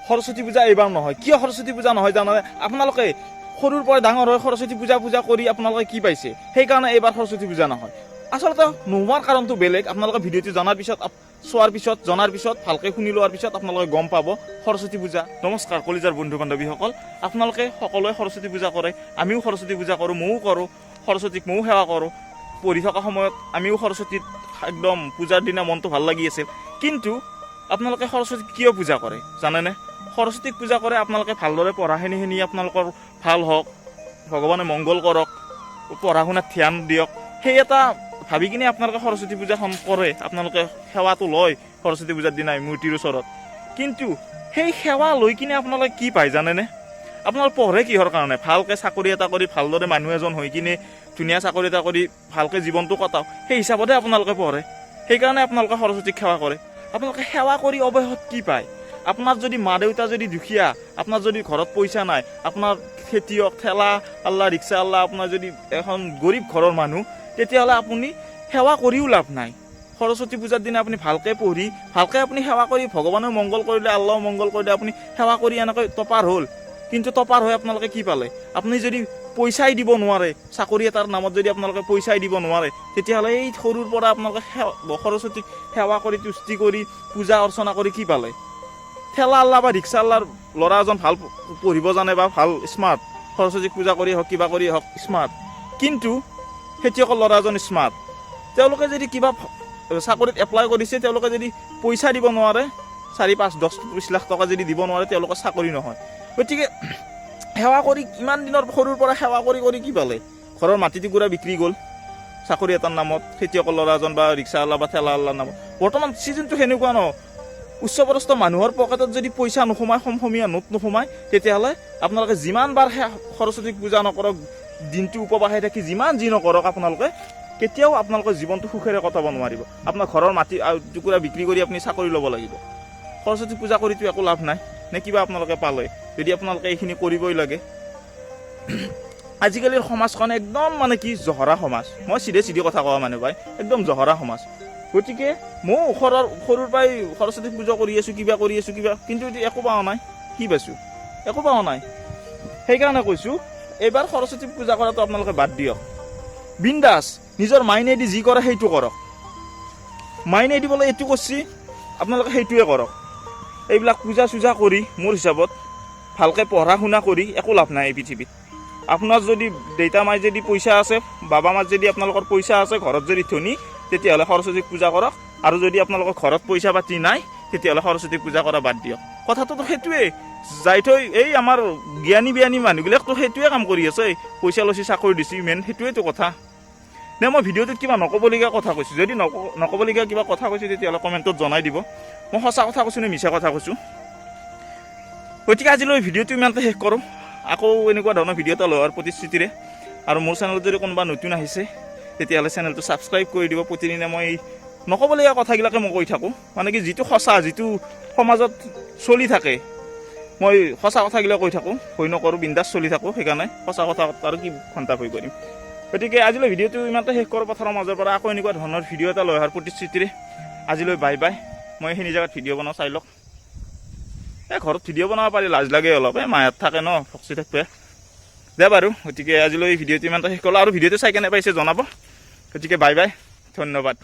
সৰস্বতী পূজা এইবাৰ নহয়। কিয় সৰস্বতী পূজা নহয় জানানে? আপোনালোকে সৰুৰ পৰা ডাঙৰ হৈ সৰস্বতী পূজা পূজা কৰি আপোনালোকে কি পাইছে? সেইকাৰণে এইবাৰ সৰস্বতী পূজা নহয়। আচলতে নোহোৱাৰ কাৰণটো বেলেগ। আপোনালোকে ভিডিঅ'টো জনাৰ পিছত, চোৱাৰ পিছত, জনাৰ পিছত, ভালকৈ শুনি লোৱাৰ পিছত আপোনালোকে গম পাব সৰস্বতী পূজা। নমস্কাৰ কলিজাৰ বন্ধু বান্ধৱীসকল, আপোনালোকে সকলোৱে সৰস্বতী পূজা কৰে, আমিও সৰস্বতী পূজা কৰোঁ, ময়ো কৰোঁ, সৰস্বতীক ময়ো সেৱা কৰোঁ। পঢ়ি থকা সময়ত আমিও সৰস্বতীত একদম পূজাৰ দিনা মনটো ভাল লাগি আছিল। কিন্তু আপোনালোকে সৰস্বতীক কিয় পূজা কৰে জানেনে? সৰস্বতীক পূজা কৰে আপোনালোকে ভালদৰে পঢ়াখিনিখিনি আপোনালোকৰ ভাল হওক, ভগৱানে মংগল কৰক, পঢ়া শুনাত ধ্যান দিয়ক, সেই এটা ভাবি কিনে আপোনালোকে সৰস্বতী পূজাখন কৰে। আপোনালোকে সেৱাটো লয় সৰস্বতী পূজাৰ দিনাই মূৰ্তিৰ ওচৰত। কিন্তু সেই সেৱা লৈ কিনে আপোনালোকে কি পায় জানেনে? আপোনালোকে পঢ়ে কিহৰ কাৰণে? ভালকৈ চাকৰি এটা কৰি ভালদৰে মানুহ এজন হৈ কিনে ধুনীয়া চাকৰি এটা কৰি ভালকৈ জীৱনটো কটাওক, সেই হিচাপতে আপোনালোকে পঢ়ে। সেইকাৰণে আপোনালোকে সৰস্বতীক সেৱা কৰে। আপোনালোকে সেৱা কৰি অৱশেষত কি পায়? আপোনাৰ যদি মা দেউতা যদি দুখীয়া, আপোনাৰ যদি ঘৰত পইচা নাই, আপোনাৰ খেতিয়ক, ঠেলা আল্লাহ, ৰিক্সা আল্লাহ, আপোনাৰ যদি এখন গৰীব ঘৰৰ মানুহ, তেতিয়াহ'লে আপুনি সেৱা কৰিও লাভ নাই। সৰস্বতী পূজাৰ দিনা আপুনি ভালকৈ পঢ়ি ভালকৈ আপুনি সেৱা কৰি ভগৱানেও মংগল কৰিলে, আল্লাহও মংগল কৰিলে, আপুনি সেৱা কৰি এনেকৈ টপাৰ হ'ল। কিন্তু টপাৰ হৈ আপোনালোকে কি পালে? আপুনি যদি পইচাই দিব নোৱাৰে, চাকৰি এটাৰ নামত যদি আপোনালোকে পইচাই দিব নোৱাৰে, তেতিয়াহ'লে এই সৰুৰ পৰা আপোনালোকে সৰস্বতীক সেৱা কৰি, তুষ্টি কৰি, পূজা অৰ্চনা কৰি কি পালে? ঠেলা আল্লাহ বা ৰিক্সা আল্লাৰ ল'ৰা এজন ভাল পঢ়িব জানে বা ভাল স্মাৰ্ট, সৰস্বতীক পূজা কৰি হওক, কিবা কৰি হওক স্মাৰ্ট, কিন্তু খেতিয়কৰ ল'ৰা এজন স্মাৰ্ট, তেওঁলোকে যদি কিবা চাকৰিত এপ্লাই কৰিছে, তেওঁলোকে যদি পইচা দিব নোৱাৰে, 4, 5, 10, 20 লাখ টকা যদি দিব নোৱাৰে, তেওঁলোকৰ চাকৰি নহয়। গতিকে সেৱা কৰি ইমান দিনৰ সৰুৰ পৰা সেৱা কৰি কৰি কি পালে? ঘৰৰ মাটি টুকুৰা বিক্ৰী গ'ল চাকৰি এটাৰ নামত, খেতিয়কৰ ল'ৰা এজন বা ৰিক্সা আল্লাহ বা ঠেলা আল্লাৰ নামত। বৰ্তমান ছিজনটো সেনেকুৱা ন, উচ্চপদস্থ মানুহৰ পকেটত যদি পইচা নোসোমায়, সমসমীয়া নোট নোসোমায়, তেতিয়াহ'লে আপোনালোকে যিমান বাৰ সৰস্বতীক পূজা নকৰক, দিনটো উপবাসে থাকি যিমান যি নকৰক, আপোনালোকে কেতিয়াও আপোনালোকৰ জীৱনটো সুখেৰে কটাব নোৱাৰিব। আপোনাৰ ঘৰৰ মাটি আৰু টুকুৰা বিক্ৰী কৰি আপুনি চাকৰি ল'ব লাগিব। সৰস্বতী পূজা কৰিতো একো লাভ নাই নে কিবা আপোনালোকে পালে, যদি আপোনালোকে এইখিনি কৰিবই লাগে? আজিকালিৰ সমাজখন একদম মানে কি জহৰা সমাজ। মই চিধে চিধি কথা কোৱা মানুহ ভাই, একদম জহৰা সমাজ। গতিকে ময়ো সৰুৰ পৰাই সৰস্বতী পূজা কৰি আছোঁ, কিবা কৰি আছোঁ কিবা, কিন্তু এতিয়া একো পোৱা নাই। কি পাইছোঁ? একো পোৱা নাই। সেইকাৰণে কৈছোঁ, এইবাৰ সৰস্বতী পূজা কৰাটো আপোনালোকে বাদ দিয়ক। বিন্দাছ নিজৰ মাইনেদি যি কৰে সেইটো কৰক। মাইনে দিবলৈ এইটো কৰছি, আপোনালোকে সেইটোৱে কৰক। এইবিলাক পূজা চূজা কৰি মোৰ হিচাপত ভালকৈ পঢ়া শুনা কৰি একো লাভ নাই এই পৃথিৱীত। আপোনাৰ যদি দেউতা মাই যদি পইচা আছে, বাবা মাৰ যদি আপোনালোকৰ পইচা আছে, ঘৰত যদি ধনী, তেতিয়াহ'লে সৰস্বতীক পূজা কৰক। আৰু যদি আপোনালোকৰ ঘৰত পইচা পাতি নাই, তেতিয়াহ'লে সৰস্বতীক পূজা কৰা বাদ দিয়ক। কথাটোতো সেইটোৱে যাই থৈ এই আমাৰ জ্ঞানী বিয়ানী মানুহবিলাকতো সেইটোৱে কাম কৰি আছে। পইচা লৈছে, চাকৰি দিছে, মেইন সেইটোৱেতো কথা নে? মই ভিডিঅ'টোত কিবা নক'বলগীয়া কথা কৈছোঁ? যদি নক'বলগীয়া কিবা কথা কৈছোঁ, তেতিয়াহ'লে কমেণ্টত জনাই দিব, মই সঁচা কথা কৈছোঁ নে মিছা কথা কৈছোঁ। গতিকে আজিলৈ ভিডিঅ'টো ইমানতে শেষ কৰোঁ। আকৌ এনেকুৱা ধৰণৰ ভিডিঅ' এটা লোৱাৰ প্ৰতিশ্ৰুতিৰে। আৰু মোৰ চেনেলত যদি কোনোবা নতুন আহিছে, তেতিয়াহ'লে চেনেলটো ছাবস্ক্ৰাইব কৰি দিব। প্ৰতিদিনে মই নক'বলগীয়া কথাবিলাকে মই কৈ থাকোঁ, মানে কি যিটো সঁচা, যিটো সমাজত চলি থাকে, মই সঁচা কথাবিলাক কৈ থাকোঁ। ভয় নকৰোঁ, বিন্দাছ চলি থাকোঁ। সেইকাৰণে সঁচা কথা আৰু কি ঘণ্টা ভয় কৰিম? গতিকে আজিলৈ ভিডিঅ'টো ইমানতে শেষ কৰোঁ পথাৰৰ মাজৰ পৰা। আকৌ এনেকুৱা ধৰণৰ ভিডিঅ' এটা লৈ অহাৰ প্ৰতিশ্ৰুতিৰে আজিলৈ বাই বাই। মই এইখিনি জেগাত ভিডিঅ' বনাওঁ, চাই লওক। এই ঘৰত ভিডিঅ' বনাব পাৰি, লাজ লাগে অলপ, এই মায়াত থাকে ন, ফকচি থাকবে দে বাৰু। গতিকে আজিলৈ ভিডিঅ'টো ইমানতে শেষ কৰিলোঁ আৰু ভিডিঅ'টো চাই কেনে পাইছে জনাব। গতিকে বাই বাই, ধন্যবাদ।